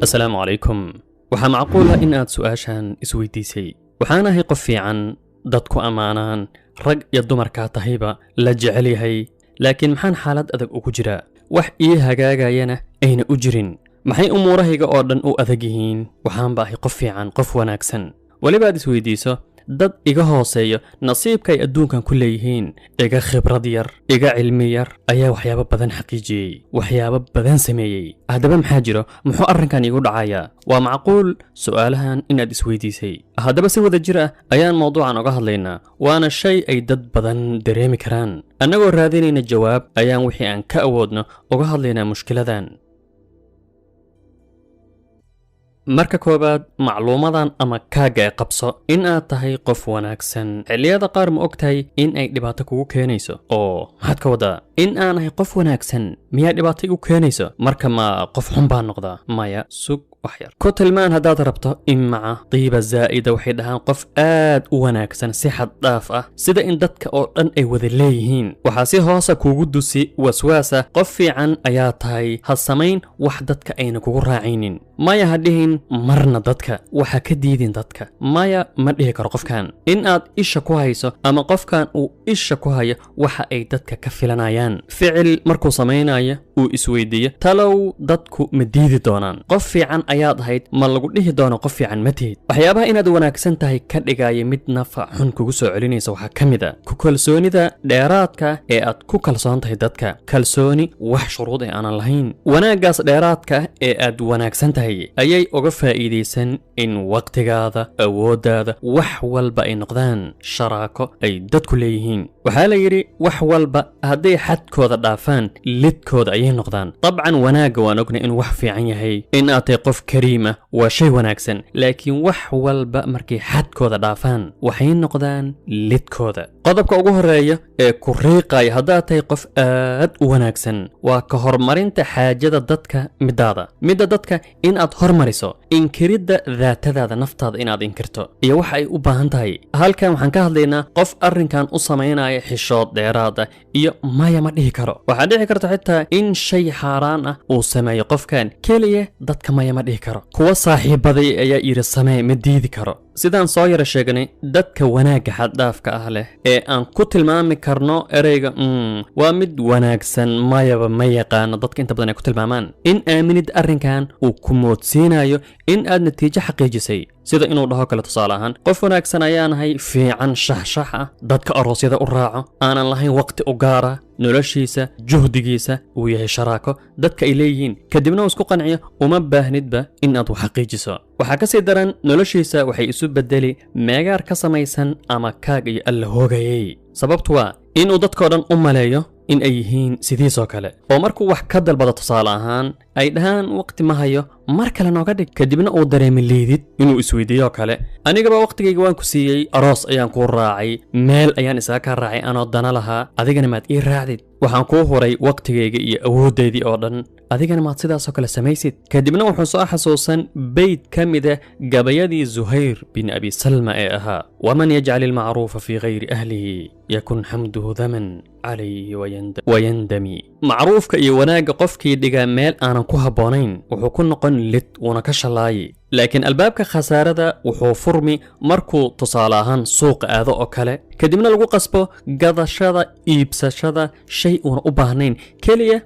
Asalaamu calaykum. Waxaa macquul ah in aad su'aashan isweydiisay: waxaan ahay qof fiican, dadku ammaanaan, rag iyo dumarkaa tahayba la jecel yahay, laakiin maxaan xaalad adag ugu jiraa? Wax ii hagaagayana ayna u jirin. Maxay umuurahayga oo dhan u adag yihiin? Waxaanba ahay qof fiican, qof wanaagsan. Weliba aad isweydiiso dad iga hooseeyo nasiibka ay adduunkan ku leeyihiin, iga khibrad yar, iga cilmi yar ayaa waxyaabo badan xaqiijiyey, waxyaabo badan sameeyey. Haddaba maxaa jiro? Muxuu arrinkan iigu dhacayaa? Waa macquul su'aalahan inaad isweydiisay. Haddaba si wada jir ah ayaan mawduucan oga hadlaynaa, waana shay ay dad badan dareemi karaan. Annagoo raadinayna jawaab ayaan wixii aan ka awoodno uga hadlaynaa mushkiladan. Marka koowaad, macluumadan ama kaagga ee qabso in aad tahay qof wanaagsan xilliyada qaar ma og tahay in ay dhibaato kugu keenayso? Oo maxaad ka wadaa in aan ahay qof wanaagsan miyaa dhibaato igu keenayso? Marka ma qof xun baan noqdaa? Maya, sug wax yar. Ku tilmaan haddaad rabto imaca tiiba zaa'ida. Waxay dhahaan qof aad u wanaagsan si xad dhaaf ah, sida in dadka oo dhan ay wada leeyihiin. Waxaa si hoosa kuugu dusi waswaasa: qof fiican ayaa tahay, ha samayn wax dadka ayna kugu raacaynin. Maya ha dhihin marna dadka, waxa ka diidin dadka. Maya ma dhihi karo qofkan. In aad isha ku hayso ama qofkan uu isha ku hayo waxa ay dadka ka filanayaan, ficil markuu samaynayo uu isweydiiyo: talow dadku ma diidi doonaan? Qof fiican ayaad ahayd, ma lagu dhihi doono qof fiican ma tihid? Waxyaabaha inaad wanaagsan tahay ka dhigaya mid nafa xun kugu soo celinaysa waxaa ka mid a ku kalsoonida dheeraadka ee aad ku kalsoon tahay dadka, kalsooni wax shuruud ee aanan lahayn. Wanaaggaas dheeraadka ah ee aad wanaagsan tahay ayay uga faa'iidaysan in waqtigaada, awooddaada, wax walba ay noqdaan sharaako ay dadku leeyihiin. Waxaa la yidhi wax walba hadday xadkooda dhaafaan, lidkooda ayay noqdaan. Dabcan wanaagga waan ognay inuu wax fiican yahay, in aad tahay qof kariima waa shay wanaagsan, laakiin wax walba markay xadkooda dhaafaan waxay noqdaan lidkooda. Qodobka ugu horeeya ee ku riiqaya haddaad tahay qof aad u wanaagsan waa ka horumarinta xaajada dadka midaada, midda dadka in aad hormariso, inkiridda daatadaada, naftaada inaad inkirto iyo waxa ay u baahan tahay. Halkan waxaan ka hadlaynaa qof arrinkan u samaynaya xishood dheeraad ah iyo maya ma dhihi karo. Waxaa dhici karta xitaa in shay xaaraan ah uu sameeyo qofkan, keliya dadka maya ma dhihi karo. Kuwa saaxiibaday ayaa yidhi samee, ma diidi karo. Sidaan soo yara sheegnay, dadka wanaagga xaddhaafka ah leh ee aan ku tilmaami karno ereyga waa mid wanaagsan, mayaba ma yaqaano, dadka inta badan ay ku tilmaamaan in aaminid arrinkan uu ku moodsiinayo in aad natiijo xaqiijisay, sida inuu dhaho kale tusaale ahaan: qof wanaagsan ayaanahay, fiican, shaxshax ah, dadka aroosyada u raaco, aanan lahayn waqti u gaara, noloshiisa juhdigiisa uu yahay sharaako dadka ay leeyihiin. Kadibna uu isku qanciyo uma baahnidba in aad wax xaqiijiso. Waxaa ka sii daran, noloshiisa waxay isu bedeli meegaar ka samaysan ama kaag iyo alla hoogayay. Sababtu waa inuu dadkoo dhan u maleeyo in ay yihiin sidiisoo kale, oo markuu wax ka dalbado tusaale ahaan ay dhahaan waqti ma hayo, mar kale nooga dhig. Kadibna uu dareemi liidid, inuu isweydiiyo kale: anigaba waqtigayga waan ku siiyey, aroos ayaan kuu raacay, meel ayaan isaga kaa raacay anoo dana lahaa, adigana maad ii raacdid? Waxaan kuu huray waqtigayga iyo awooddaydii oo dhan, adigana maad sidaasoo kale samaysid? Kadibna wuxuu soo xasuusan beyd ka mid ah gabayadii Zuhayr bin Abi Salma ee ahaa: waman yajcal ilmacruufa fii gayri ahlihi yakun xamduhu daman calayhi wayandami. Macruufka iyo wanaagga qofkii dhigaa meel aanan ku habboonayn wuxuu ku noqon lid, wuuna ka shallaayi. Laakiin albaabka khasaarada wuxuu furmi markuu tusaale ahaan suuqa aado oo kale, kadibna lagu qasbo gadashada, iibsashada shay uuna u baahnayn. Keliya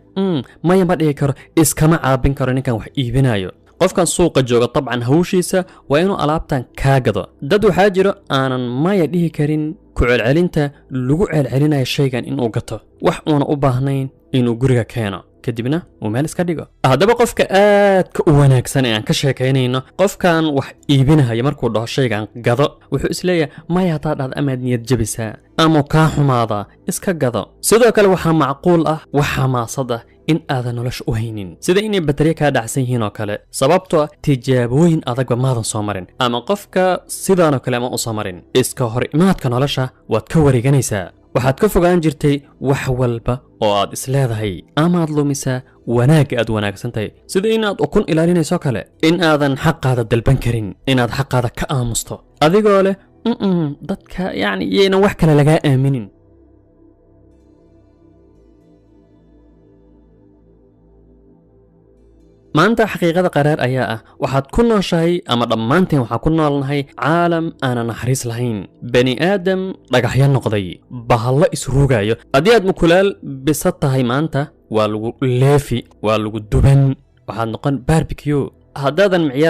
maya ma dhihi karo, iskama caabin karo ninkan wax iibinayo. Qofkan suuqa jooga dabcan hawshiisa waa inuu alaabtan kaa gado. Dad waxaa jiro aanan maya dhihi karin ku celcelinta lagu celcelinayo shaygan inuu gato, wax uuna u baahnayn inuu guriga keeno, kadibna uu meel iska dhigo. Haddaba qofka aadka u wanaagsan ee aan ka sheekaynayno, qofkan wax iibinahaya markuu dhaho shaygan gado, wuxuu isleeyahay maya haddaa dhahda amaad niyad jabisaa ama kaa xumaadaa, iska gado. Sidoo kale waxaa macquul ah wax xamaasad ah in aadan nolosha u haynin, sida inay batarya kaa dhacsan yihiin oo kale, sababtoo ah tijaabooyin adagba maadan soo marin, ama qofka sidaanoo kale ama u soo marin. Iska hor imaadka nolosha waad ka wareeganaysaa, waxaad ka fogaan jirtay wax walba oo aad isleedahay amaad lumisaa wanaagga aad wanaagsan tahay, sida inaad ukun ilaalinayso kale, in aadan xaqaada dalban karin, inaad xaqaada ka aamusto adigoo leh dadka yacni iyaynan wax kale lagaa aaminin. Maanta xaqiiqada qaraar ayaa ah waxaad ku nooshahay ama dhammaanteen waxaan ku noolnahay caalam aanan naxariis lahayn, bani aadam dhagaxyo noqday, bahallo isruugayo. Haddii aad mukulaal bisa tahay maanta waa lagu leefi, waa lagu duban, waxaad noqon barbecue. Haddaadan micyo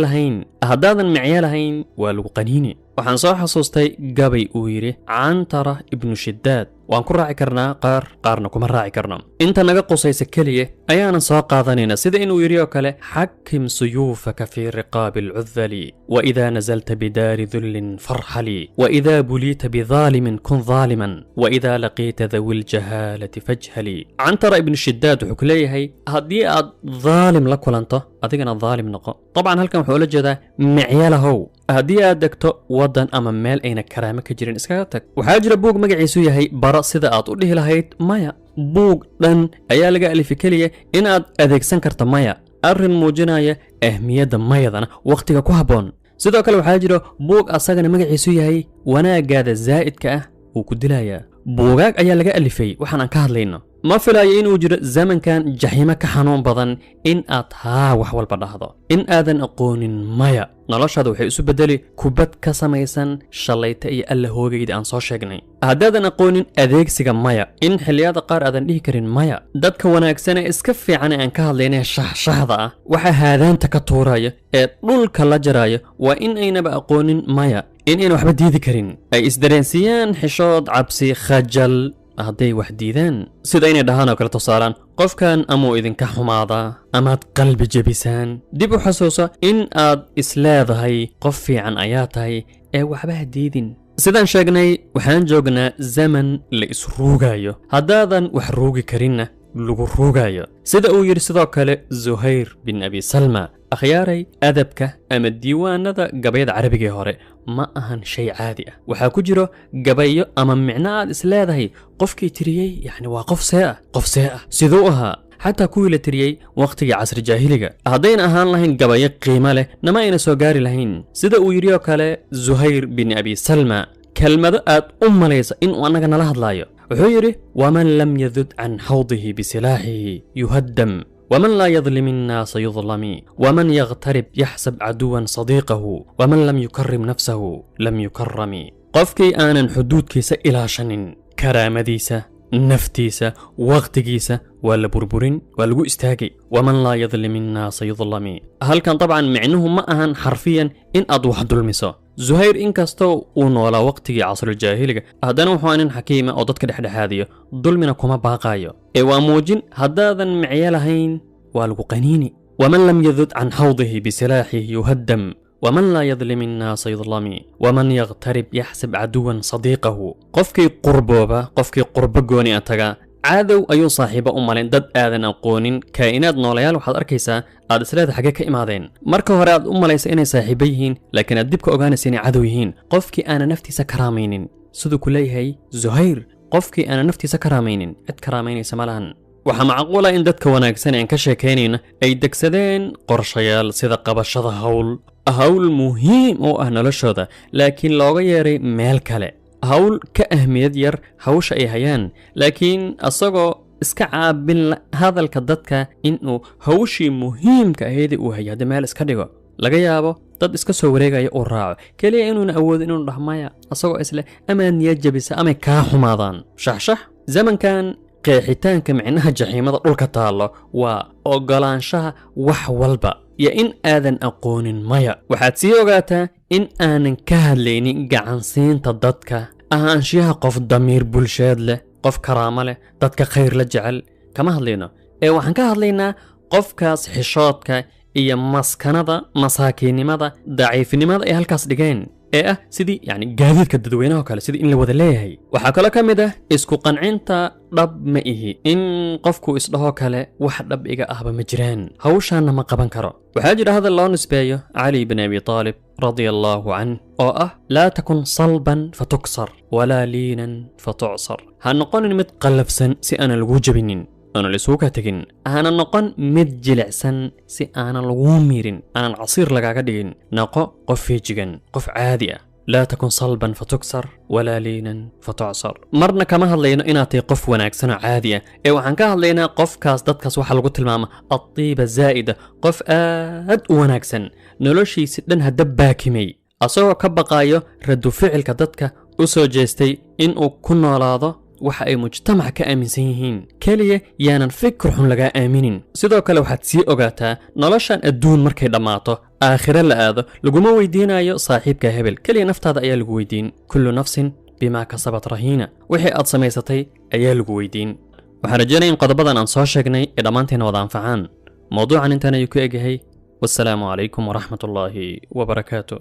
lahayn waa lagu qaniini. Waxaan soo xasuustay gabay uu yidhi Cantara Ibnu Shidaad. Waan ku raaci karnaa qaar, qaarna kuma raaci karno. Inta naga qusaysa keliya ayaanan soo qaadanayna, sida inuu yidhi oo kale: "حكم سيوفك في رقاب العذل، وإذا نزلت بدار ذل فارحل، وإذا بليت بظالم كن ظالما، وإذا لقيت ذوي الجهالة فاجهل." Cantara Ibnu Shidaad wuxuu ku leeyahay haddii aad dhaalim la kulanto, adigana dhaalim noqo. Dabcan halkan wuxuu ula jeedaa micyalahow, haddii aad degto waddan ama meel ayna karaamo ka jirin, iskaga tag. Waxaa jira buug magaciisu yahay "Baro sida aad u dhihi lahayd maya". Buug dhan ayaa laga alifi keliya in aad adeegsan karta maya, arrin muujinaya ahmiyadda mayadana wakhtiga ku habboon. Sidoo kale waxaa jira buug asagana magaciisu yahay "Wanaaggaada zaa'idka ah wuu ku dilayaa". Buugaag ayaa laga alifay waxaan aan ka hadlayno. Ma filayo inuu jiro zamankan jaxiimo ka xanuun badan in aad haa wax walba dhahdo, in aadan aqoonin maya. Noloshaada waxay isu bedeli kubad ka samaysan shallayta iyo alla hoogayda aan soo sheegnay. Haddaadan aqoonin adeegsiga maya, in xilliyada qaar aadan dhihi karin maya, dadka wanaagsan ee iska fiican ee aan ka hadlaynay shaxshaxda ah, waxa haadaanta ka tuuraya ee dhulka la jaraya waa in aynaba aqoonin maya, in ayna waxba diidi karin, ay isdareensiiyaan xishood, cabsi, khajal hadday wax diidaan, sida inay dhahaan oo kale tusaalaan: "Qofkan amuu idinka xumaadaa amaad qalbi jebisaan." Dib u xasuusa in aad isleedahay qof fiican ayaa tahay ee waxba ha diidin. Sidaan sheegnay, waxaan joognaa zaman la isruugayo, haddaadan wax ruugi karinna lagu ruugayo, sida uu yidhi sidoo kale Zuhayr bin Abi Salma. Akhyaaray, adabka ama diiwaanada gabayada carabigii hore ma ahan shay caadi ah. Waxaa ku jiro gabayo ama micno aad is leedahay qofkii tiriyey yacni waa qof see ah, qof see ah, siduu ahaa. Xataa kuwii la tiriyey wakhtigii casri jaahiliga, haddayna ahaan lahayn gabayo qiimo leh, nama ayna soo gaari lahayn. Sida uu yidhi oo kale Zuhayr bin Abi Salma kelmado aad u malaysa inuu annaga nala hadlaayo. Wuxuu yidhi: "ومن لم يذد عن حوضه بسلاحه يهدم، ومن لا يظلم الناس يظلم، ومن يغترب يحسب عدوا صديقه، ومن لم يكرم نفسه لم يكرم." Qofkii aanan xuduudkiisa ilaashanin, karaamadiisa, naftiisa, wakhtigiisa, waa la burburin, waa lagu istaagay. "ومن لا يظلم الناس يظلم." Halkan dabcan micnuhu ma ahan xarfiyan in aad wax dulmiso. Zuhayr inkastoo uu noolaa waqtigii casruljaahiliga, haddana wuxuu nin xakiima oo dadka dhexdhexaadiyo, dulmina kuma baaqaayo, ee waa muujin haddaadan micyo lahayn waa lagu qaniini. "ومن لم يذد عن حوضه بسلاحه يهدم، ومن لا يظلم الناس يظلم، ومن يغترب يحسب عدوا صديقه." Qofkii qurbooba, qofkii qurbo gooni a taga, cadow ayuu saaxiibo u malayn. Dad aadan aqoonin, kaa'inaad noolayaal waxaad arkaysaa aad isleeda xaggee ka imaadeen. Marka hore aad u malaysa inay saaxiibo yihiin, laakiin aad dib ka ogaanaysa inay cadow yihiin. Qofkii aanan naftiisa karaamaynin, siduu ku leeyahay Zuhayr, qofkii aanan naftiisa karaamaynin cid karaamaynaysa ma lahan. Waxaa macquula in dadka wanaagsan ee aan ka sheekaynayna ay degsadeen qorshayaal, sida qabashada hawl muhiim u ah noloshooda, laakiin looga yeeray meel kale, hawl ka ahmiyad yar hawsha ay hayaan, laakiin asagoo iska caabin hadalka dadka inuu hawshii muhiimka ahayd uu hayo haddii meel iska dhigo, laga yaabo dad iska soo wareegaya uu raaco, keliya inuuna awoodin inuu dhahmaya, asagoo isleh amaad niyad jabisa amay kaa xumaadaan. Shaxshax zamankan, qeexitaanka micnaha jaxiimada dhulka taallo waa oggolaanshaha wax walba iyo in aadan aqoonin maya. Waxaad sii ogaataa in aanan ka hadlaynin gacansiinta dadka, ahaanshiyaha qof damiir bulsheed leh, qof karaamo leh, dadka khayr la jecel kama hadlayno, ee waxaan ka hadlaynaa qofkaas xishoodka iyo maskanada, masaakiinnimada, daciifnimada ay halkaas dhigeen, ee ah sidii yani gaadiidka dadweynaha oo kale, sidii in la wada leeyahay. Waxaa kaloo ka mid ah isku qancinta dhab ma ihi, in qofku isdhahoo kale wax dhab iga ahba ma jiraan, hawshaanna ma qaban karo. Waxaa jira hadal loo nisbeeyo Cali bin Abi Taalib رضي الله عنه oo ah: "لا تكن صلبا فتكسر ولا لينا فتعصر." Ha noqonin mid qallafsan si aanan laguu jebinin, aanan lisugu kaa tegin. Hana noqon mid jilicsan si aanan laguu miirin, aanan casiir lagaaga dhigin. Noqo qof feejigan, qof caadi ah. Laa takun salban fatuksar walaa liinan fatucsar. Marna kama hadlayno inaad tahay qof wanaagsan oo caadi ah, ee waxaan ka hadlaynaa qofkaas, dadkaas waxaa lagu tilmaama adtiiba zaa'ida, qof aad u wanaagsan, noloshiisi dhan hadda baakimay asagoo ka baqaayo radu ficilka dadka, u soo jeestay inuu ku noolaado waxa ay mujtamaca ka aaminsan yihiin. Keliya yaanan fikir xun lagaa aaminin. Sidoo kale waxaad sii ogaataa, noloshan adduun markay dhammaato, aakhire la aado, laguma weydiinayo saaxiibka hebel, keliya naftaada ayaa lagu weydiin. Kullu nafsin bimaa kasabat rahiina, wixii aad samaysatay ayaa lagu weydiin. Waxaan rajeynaya in qodobadan aan soo sheegnay ee dhammaanteena wada anfacaan. Mowduucan intaan ayuu ku egyahay. Wassalaamu calaykum waraxmatullaahi wabarakaatu.